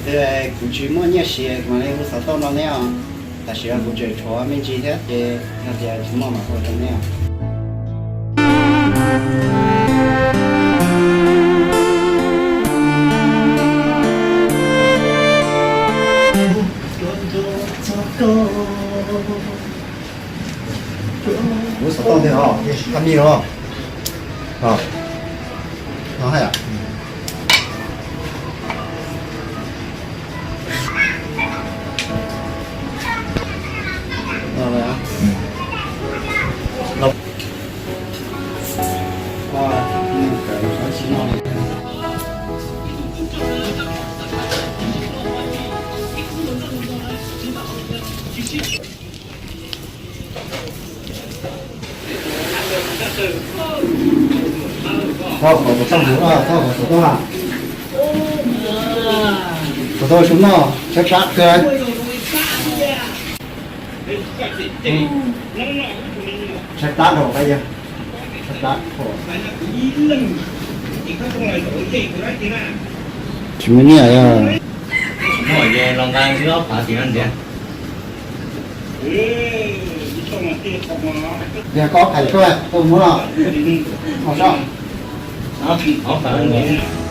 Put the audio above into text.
Kuv tsis muaj nyiaj siv, kuv mam li hu xov tooj rau neb os. Tam sim no kuv tseem tshuav me ntsis thiab ces yog tias tsis muaj mam hu rau neb os. Hu xov tooj thiab os, tag me los. Os, no hais. Thauj kom tus txaj mus, thauj kom tus txaj. Tus tau su noj tshaib plab kawg. Tshaib plab rau qab yog, tshaib plab. Tsis muaj nyiaj yog. Muaj ces los nqa xwb ob phav tim no ntiav. Yog koj hais koj tau muab los. Ob phav ntiav.